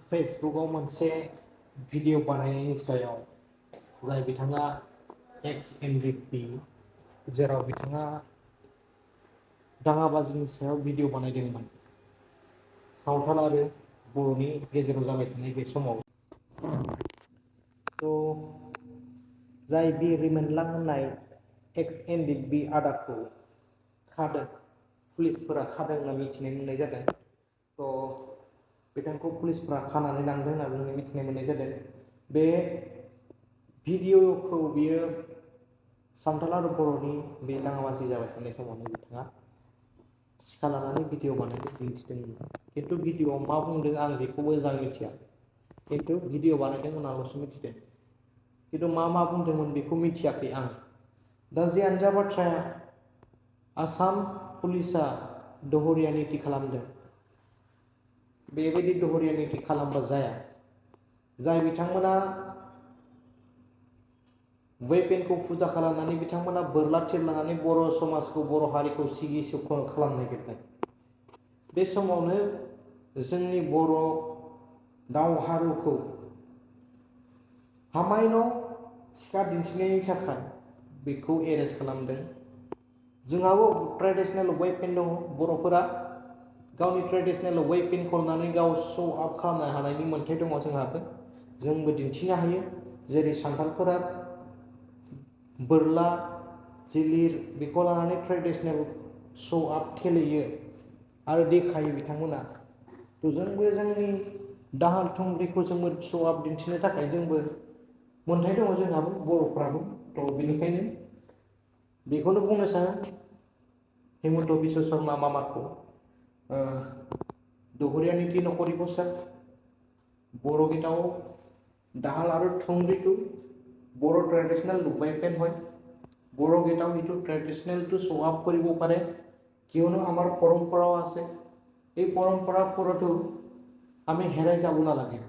फेसबुकआव मोनसे भिडिअ बानायनायनि सायाव जाय बिथाङा एक्स एमभिपि जेराव बिथाङा दाङाबाजिनि सायाव भिडिअ बानायदोंमोन सावथाल आरो बर'नि गेजेराव जाबाय थानाय बे समाव जाय बि रिमेनलां होननाय एक्स एमभिपि आदाखौ खादों पुलिसफोरा खादों होनना मिथिनो मोननाय जादों बिथांखौ पुलिसफोरा खानानै लांदों होनना मिथिनो मोननाय जादों बे भिडिअखौ बियो सावथाल आरो बर'नि बे दाङाबाजि जाबाय थानाय समावनो बिथाङा सिखा लानानै भिडिअ बानायनो दिन्थिदोंमोन खिन्थु भिडिअआव मा बुंदों आं बेखौ मोजां मिथिया खिन्थु भिडिअ बानायदों होननाल'सो मिथिदों खिन्थु मा बुंदोंमोन बेखौ मिथियाखै आं दा जियानो जा बाथ्राया आसाम पुलिसा दहरिया निति खालामदों बेबायदि दहरिया निति खालामबा जाया जाय बिथांमोना वेपेनखौ फुजा खालामनानै बिथांमोना बोरला थिर लानानै बर' समाजखौ बर' हारिखौ सिगि सुख खालामनो नागिरदों बे समावनो जोंनि बर' दावहारुखौ हामायन' सिखा दिन्थिनायनि थाखाय बेखौ एरेस्ट खालामदों जोंहाबो ट्रेडिशनेल वेपेन दङ बर'फोरा गावनि ट्रेडिशनेल वेपेनखौ लानानै गाव शो अफ खालामनो हानायनि मोन्थाय दङ जोंहाबो जोंबो दिन्थिनो हायो जेरै सान्थालफोरा बोरला जिलिर बेखौ लानानै ट्रेडिशनेल शो अफ खेलेयो आरो देखायो बिथांमोना जोंबो जोंनि दाहाल थुंग्रिखौ जोंबो शो अफ दिन्थिनो थाखाय जोंबो मोन्थाय दङ जोंहाबो बर'फ्राबो बेनिखायनो बेखौनो बुंनो सानो हेमन्त बिश्व शर्मा मामाखौ दहरिया निति नकरिब सर बर' गीताव दाहाल आरो थुंग्रिটো বৰ ট্ৰেডিশনেল ওয়েপেন হয় বৰ গীতাও এইটো ট্ৰেডিশনেলটো শো আপ কৰিব পাৰে কিয়নো আমাৰ পৰম্পৰাও আছে এই পৰম্পৰাবোৰতো আমি হেৰাই যাব নালাগে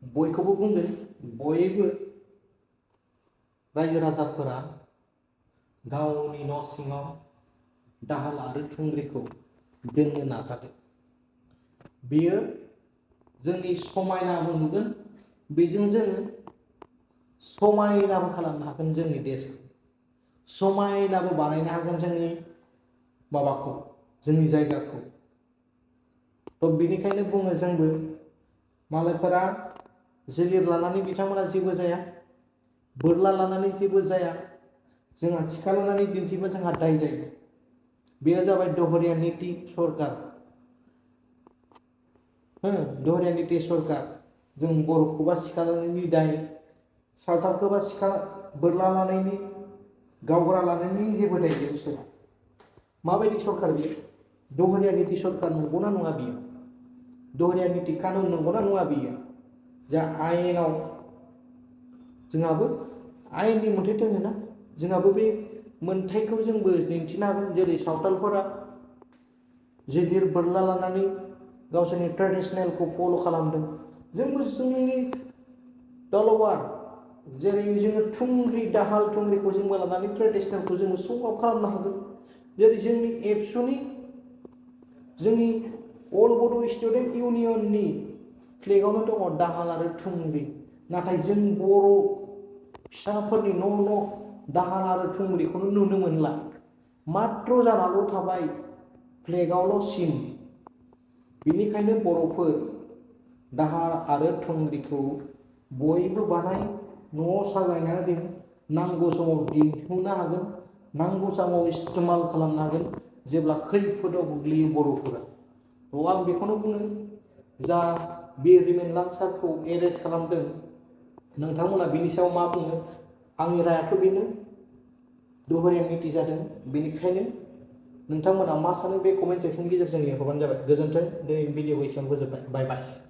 बयखौबो बुंगोन बयबो रायजो राजाफोरा गावनि न' सिङाव दाहाल आरो थुंग्रिखौ दोननो नाजादों बेयो जोंनि समायनाबो नुगोन बेजों जोङो समायनाबो खालामनो हागोन जोंनि देशखौ समायनाबो बानायनो हागोन जोंनि माबाखौ जोंनि जायगाखौ बेनिखायनो बुङो जोंबो मालायफोरा जिलिर लानानै बिथांमोना जेबो जाया बोरला लानानै जेबो जाया जोंहा सिखा लानानै दिन्थिबा जोंहा दाय जायो बेयो जाबाय दहरिया निति सरकार दहरिया निति सरकार जों बर'खौबा सिखा लानायनि दाय सावथालखौबा सिखा बोरला लानायनि गावग्रा लानायनि जेबो दाय गैया बिसोरहा माबायदि सरकार बियो दहरिया निति सरकार नंगौना नङा बियो दहरिया निति कानुन नंगौना नङा बियो जा आयेनाव जोंहाबो आयेननि मोन्थाय दङ ना जोंहाबो बे मोन्थायखौ जोंबो दिन्थिनो हागोन जेरै सावथालफोरा जिलिर बोरला लानानै गावसोरनि ट्रेडिशनेलखौ फल' खालामदों जोंबो जोंनि तलवार जेरै जोङो थुंग्रि दाहाल थुंग्रिखौ जोंबो लानानै ट्रेडिशनेलखौ जोङो शो अफ खालामनो हागोन जेरै जोंनि एबसुनि जोंनि अल बड' स्टुडेन्ट इउनियननि फ्लेगावनो दङ दाहाल आरो थुंग्रि नाथाय जों बर' फिसाफोरनि न' दाहाल आरो थुंग्रिखौनो नुनो मोनला मात्र जानाल' थाबाय फ्लेगावल' सिन बेनिखायनो बर'फोर दाहाल आरो थुंग्रिखौ बयबो बानाय न'आव साजायनानै दोन नांगौ समाव दिन्थिनो हागोन नांगौ समाव इस्तेमाल खालामनो हागोन जेब्ला खैफोदाव गोग्लैयो बर'फोरा आं बेखौनो बुङो जा बि रिमेनलां सारखौ एरेस्ट खालामदों नोंथांमोना बिनि सायाव मा बुङो आंनि रायाथ' बेनो दहरिया निति जादों बेनिखायनो नोंथांमोना मा सानो बे कमेन्ट सेक्सननि गेजेरजों लिरहरबानो जाबाय गोजोन्थों दिनैनि भिडिअखौ एसेयावनो फोजोबबाय बाय बाय